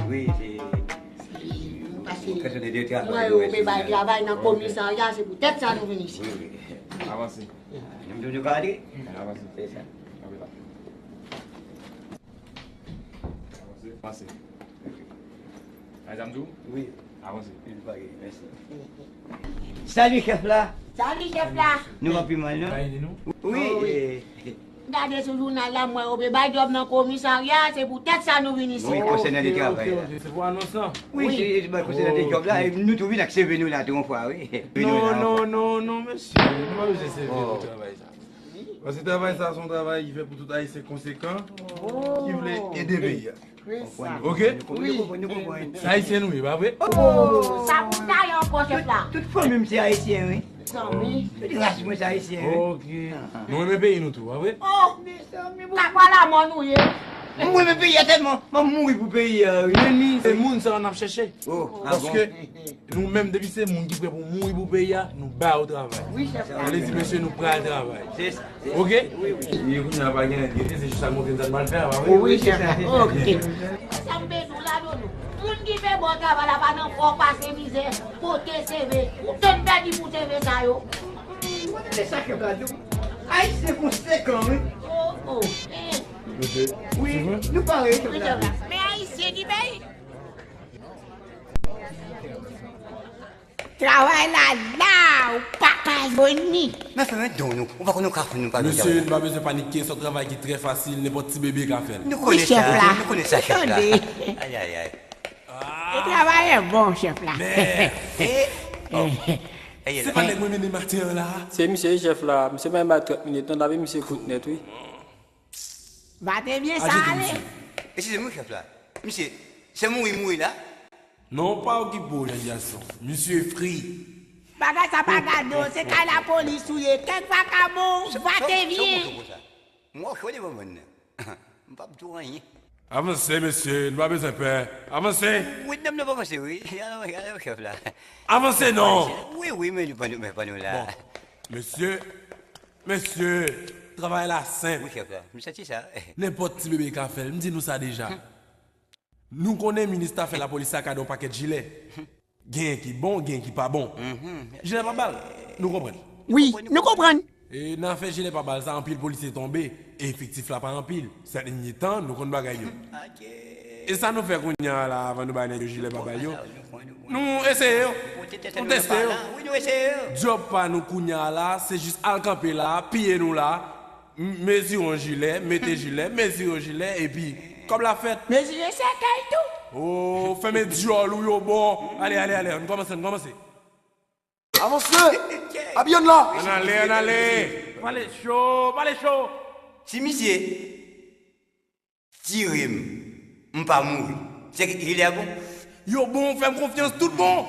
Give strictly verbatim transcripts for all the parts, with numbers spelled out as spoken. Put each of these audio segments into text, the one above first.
Wi, se... Mwen yo pe bay travay nan komisarya, se poutèt sa nou vin isit. Wi, wi. Avanse. Nou, nou, nou ka antre? Avanse. Se sa. Avanse. Avanse. Ay, sa m di w? Wi. Avanse. Mèsi. Salut, chèf la. Salut, chèf la. Nou anpi mal, non? Wi. Gade sou jounal la, mwen yo pe bay djòb nan komisarya, se poutèt sa nou vin isit. Wi, konsènan de travay la. Se pou anons lan? Wi, se, se konsènan de djòb la, e nou tou vin ak C V nou la tou yon fwa, wi. Non, non, non, non, mesye, nou pa bezwen C V pou travay sa. Paske travay sa se yon travay ki fèt pou tout Ayisyen konsekan ki vle ede peyi a. Oke? Wi. Se Ayisyen nou ye, pa vre? Oh, sa pou ta ye ankò, chèf la? Tout fanmi m se Ayisyen, wi. Tout ras mwen se Ayisyen, wi. Oke. Nou renmen peyi nou tou, pa vre? Oh, mezanmi, kakwa lamò nou ye. Mwen renmen peyi a tèlman, m ap mouri pou peyi a, wi. Men nou, se moun sa a n ap chèche. Oh, ah bon? Paske nou menm, depi se moun ki prè pou mouri pou peyi a, nou ba yo travay. Wi, chèf la. Sa vle di, mesye, nou pral travay. Se sa. Oke? Wi, wi. E kounye a pa gen anyen, se jis sa m konprann sa m pral fè a, pa vre? Wi, chèf la. Oke. Sa m bezwen la, Dodo. Moun ki fè bon travay la pa nan fò pase mizè, pote C V. Ou tann pèdi pou C V sa yo. Mwen tande sa chèf la di w. Ayisyen konsekan, wi. Oh, oh. Eh. Wi, nou pare, chèf la. Men Ayisyen ki peye. Travay la la, ou pa ka jwenn li. Men fè men don nou, ou pa konn nou ka fè nou pa gen travay. Mesye, nou pa bezwen panike, se yon travay ki trè fasil, nenpòt ti bebe ka fè l. Nou konnen sa, nou konnen sa, chèf la. Ay, ay, ay. E travay bon, chèf la. Men, e, se pa nèg mwen mennen maten an la. Se misye, chèf la, misye pa menm bay trant minit, non, l ap misye kout nèt, wi. Va te byen sa ale. Eskize m, wi, chèf la. Misye, se mouri mouri la? Non, pa okipe w, jèn gason. Misye fri. Bagay sa pa gade w, se kay lapolis ou ye. Kèk vakabon, va te byen. Mwen chode pou moun nan. M p ap di w anyen. Avanse, mesye, nou pa bezwen pè. Avanse. Wi, nonm nan pa avanse, wi. Alò, alò, chèf la. Avanse, non. Wi, wi, men nou pa nou, men pa nou la. Bon, mesye, Mesye, travay la senp. Wi, chèf la. M santi sa. Nenpòt ti bebe ka fè l. M di nou sa deja. Nou konnen minis afè lapolis la ka gen yon pakèt jilè. Genyen ki bon, genyen ki pa bon. Jilè pa ba l. Nou konprann. Wi, nou konprann. E nan afè jilè pa ba l sa, anpil polisye tonbe. E efektif la pa anpil. Sèt èdmi tan, nou konn bagay yo. E sa nou fè kounye a la, avan nou bay nèg yo jilè pa bay yo? Nou eseye yo. Nou teste yo. Djòb pa nou kounye a la, se jis al kanpe la, piye nou la, m-, mezire yon jilè, mete jilè, mezire yon jilè, epi kòb la fèt. Mezire sèkèy tou. Oh, fèmen dyòl ou yo bon. Ale, ale, ale, ann kòmanse, ann kòmanse. Avanse! Abiye n la! Ann ale, ann ale! Pale cho, pale cho! Si misye tire m, m pa mouri, sèke jilè a bon? Yo bon, fè m konfyans, tout bon!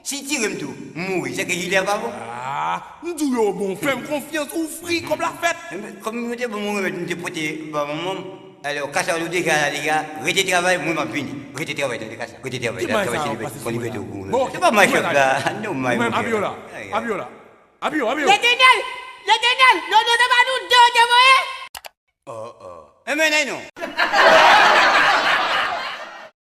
Si tire m tou, m mouri, sèke jilè a pa bon? Ah, m di w yo bon, fè m konfyans, ou fri, kòb la fèt! Kòm yo te ban m yon remèd, m te pote ba manman m. Alò, kasa yo deja la, deja, rete travay, mwen m ap vini. Rete travay, tande kasa. Rete travay, la, travay se li, konn li pete ou. Bon, se pa may chèf la. Non, may, mon frè. Abiola, Abiola, Abio, Abio. Letènèl, Letènèl, non, non, se pa nou de yo te voye. Oh, oh. Enben, nèg non.